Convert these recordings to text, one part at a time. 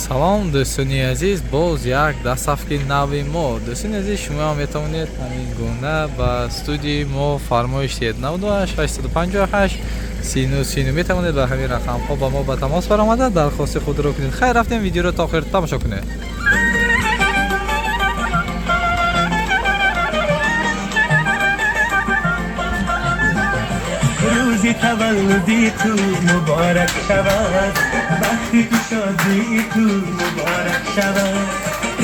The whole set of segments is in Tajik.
Салом, дӯстони азиз, боз як дастафки нави мо. Дӯстони азиз, шумо метавонед ҳамин гуна ба студияи мо фармоиш диҳед. 98 858 39 39 метавонед ба ҳамин рақамҳо ба мо ба тамос баромада дархости худро кунед. Хайр, рафтем, видеоро то охир тамошо кунед. Рӯзи таваллуди ту муборак шавад, бахти ту шодии ту муборак шавад.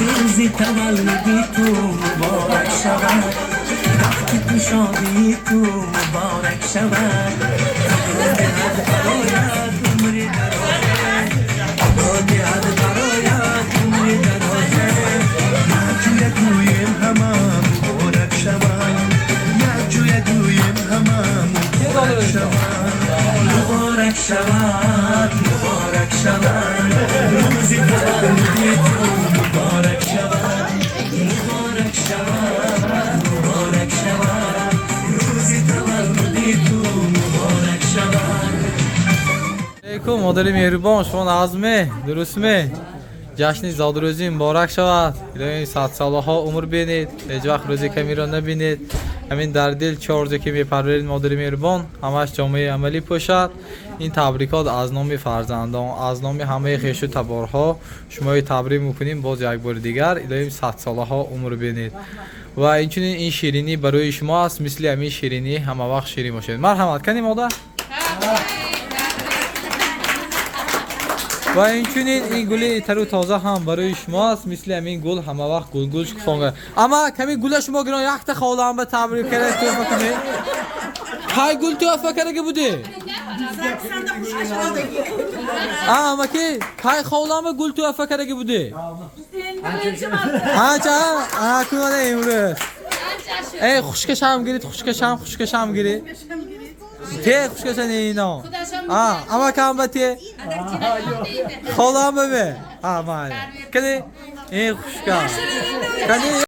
Рӯзи таваллуди ту муборак шавад, бахти ту шодии ту муборак шавад. Худо диҳад бароят умри дарозе, Худо диҳад бароят умри дарозе. Якҷоя гӯем ҳама муборак шавад, якҷоя гӯем ҳама муборак шавад. Муборак шавад, муборак шавад, рӯзи таваллуди ту муборак шавад. Муборак шавад, муборак шавад, рӯзи таваллуди ту муборак шавад. Алейкум, модари меҳрубон, шумо назме, дурустме? Ҷашни зодрӯзӣ муборак шавад. Илоҳӣ садсолаҳо умр бинед, ҳеҷ вақт рӯзи камиро набинед. Ҳамин дар дил чор рӯзе ки мепарваред, модари меҳрубон, ҳамаш ҷомаи амалӣ пӯшад. Ин табрикот аз номи фарзандон, аз номи ҳамаи хешу таборҳо шумои табрик мекунем. Боз як бори дигар илоҳӣ садсолаҳо умр бинед. Ва инчунин ин ширинӣ барои шумо аст, мисли ҳамин ширинӣ ҳама вақт ширин бошед. Марҳамат, кани модар? Ва инчунин ин гули тару тоза ҳам барои шумо аст, мисли ҳамин гул ҳама вақт гулгул шукуфон. Ама ками гула шумо гирон якта холаам ба табрик карда туҳфа кунед. Кай гул туҳфа кардаги будӣ? Ама ки кай холаам ба гул туҳфа кардаги будӣ? Анча, кунона имрӯз. Эй, хушкашам гирид, хушкашам, хушкашам гирид. Те хушкаша не ино. Ама кам ба те? Холаам ба ме? Майли. Кани? Ин хушка. Кани?